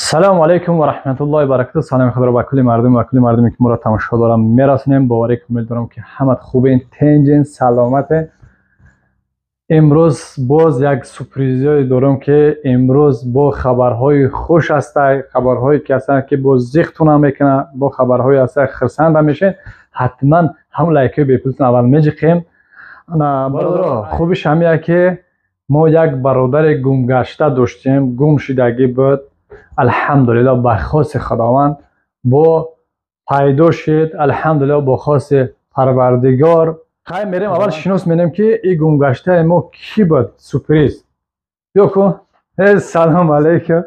Салому алайкум ва раҳматуллоҳи баракату. Саломи худро ба кулли мардум ва кулли мардуме, ки моро тамошо дорам, мерасонем. Боварӣ комил дорам, ки ҳамат хубен, тенҷен, саломатен. Имрӯз боз як сюрпризҳое дорам, ки имрӯз бо хабарҳои хуш ҳастай, хабарҳое ки ҳастанд, ки боз зиқтунам мекунад, бо хабарҳое ҳастай, хурсанда мешен. Ҳатман ҳам лайкҳои бепултон аввал меҷиқем. Бародаро, хубиш ҳамия, ки мо як бародари гумгашта доштем, гум шудагӣ буд. Алҳамдулилло, ба хоси Худованд бо пайдо шид. Алҳамдулилло, бо хоси Парвардигор. Хай, мерем, аввал шинос менем, ки и гумгаштаи мо кӣ буд. Сюрприз ё ку. Салом алейкум.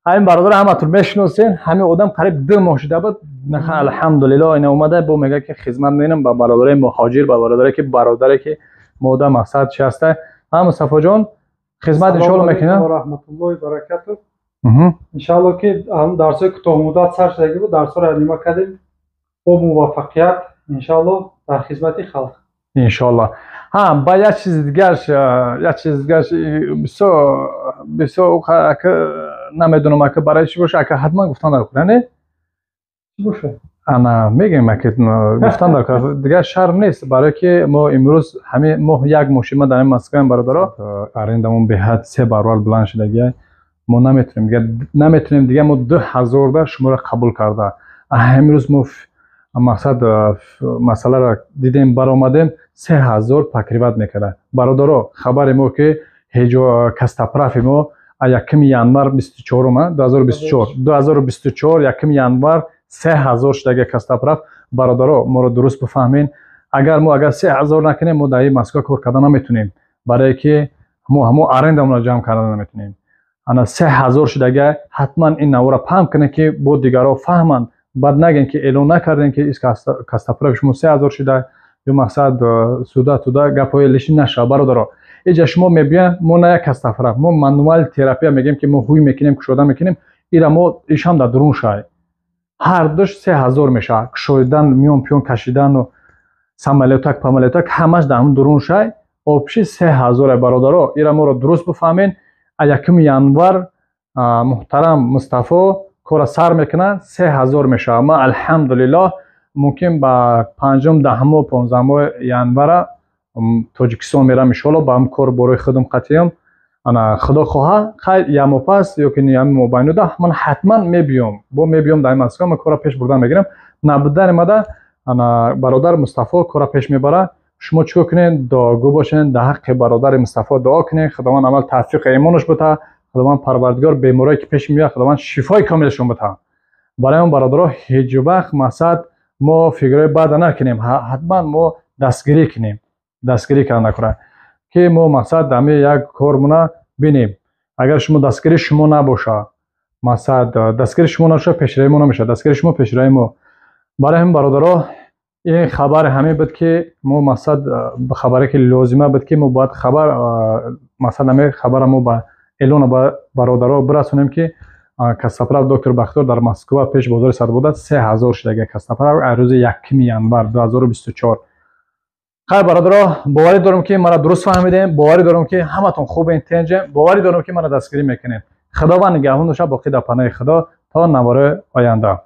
Ҳамин бародар ҳаматон мешиносен. Ҳамин одам қариб 2 моҳ шуда буд. Алҳамдулилло, ина омада, бо мега, ки хизмат менам ба бародарои муҳоҷир, ба бародаре ки мо одам мақсад чи ҳаста. Ҳа, Мустафоҷон, хизмат иншоалло мекунам. Раҳматуллоҳи баракату. Иншаалло, ки дарсҳои кӯтоҳмуддат сар шудагӣ буд, дарсҳоро нима кардем бо муваффақият. Иншаалло, дар хизмати халқ. Иншоалло. Ҳа, ба як чизи дигарш, бисёр бисёр ака, намедонам, ака, барои чӣ боша, ака, ҳатман гуфтан дар кор, не? Ана мегӯем, ака, гуфтан дар кор, дигар шарм нест, барое ки мо имрӯз ҳамин моҳ як моҳ шуд, ма дар ин Москваем, бародаро. Арендамон беҳад се баробар баланд шудагиай. Мо наметонем дигар, наметонем дигар. Мо 2000 да шуморо қабул карда, ҳамирӯз мо мақсад масъаларо дидем, баромадем, 3000 покрывать мекарда. Бародаро, хабари мо, ки ҳеҷ костоправи мо 1 январ 24-ум, 2024, 2024, 1 январ 3000 шудага костоправ. Бародаро, моро дуруст бифаҳмен. Агар мо агар 3000 накунем, мо дар ин Москва кор карда наметонем, барое ки мо ҳамо арендамонро ҷамъ карда наметонем. Ана 3000 шудага. Ҳатман ин навора паҳн кунед, ки бо дигарҳо фаҳманд. Баъд нагӯен, ки эълон накардем, ки костоправи шумо 3000 шуда ё мақсад суда туда гапҳои лишний нашавад. Бародаро, иҷа шумо мебиён, мо на як костоправ, мо мануал терапия мегӯем, ки мо ҳуй мекунем, кушода мекунем. Ира мо ишам дар дурун шай, ҳар душ 3000 мешавад. Кушоидан, миён пиён кашидану самолётак памолётак ҳамаш дар ҳамн дурун шай, общий 3000-е. Бародаро, ира моро дуруст бифаҳмед. 1 январ муҳтарам Мустафо кора сар мекунад, 3000 мешавад. Ман, алҳамдулиллоҳ, мумкин ба панҷум, 10-уму 15-уми январа Тоҷикистон мерам, иншоалло, ба ҳам кор борои худам қатъиям. Ана, худо хоҳа, хай, як моҳ пас ё ки ями мобайнуда ман ҳатман мебиём, бо мебиём дар Москва, ман кора пеш бурдан мегирам. Набудани мада ана бародар Мустафо кора пеш мебара. Шумо чӣ кор кунед? Дуогӯ бошед, дар ҳаққи бародари Мустафо дуо кунед. Худованд аввал тавфиқи имонаш бута, Худованд Парвардигор беморое ки пеш меояд, Худованд шифои комилашон бута. Барои он, бародаро, ҳеҷ вақт мақсад мо фикрҳои бада накунем, ҳатман мо дастгирӣ кунем. Дастгирӣ карда накунад, ки мо мақсад ҳами як кормона бинем. Агар шумо дастгири шумо набоша, мақсад дастгири шумо набоша, пешравии мо намешавад. Дастгири шумо пешравии мо. Барои ҳамин, бародаро, ин хабари ҳамин буд, ки мо мақсад хабаре ки лозима буд, ки мо бояд хабар мақсад ҳамин хабара мо ба эълона ба бародаро бирасонем, ки костоправ доктор Бахтиёр дар Москва, пеш бозори Садбода, 3000 шудага костоправ аз рӯзи 1 январ 2024. Хайр, бародаро, боварӣ дорам, ки маро дуруст фаҳмидем. Боварӣ дорам, ки ҳаматон хубен, тенҷем. Боварӣ дорам, ки маро дастгирӣ мекунем. Худованд нигаҳбон бошад. Боқӣ дар паноҳи Худо то навори оянда.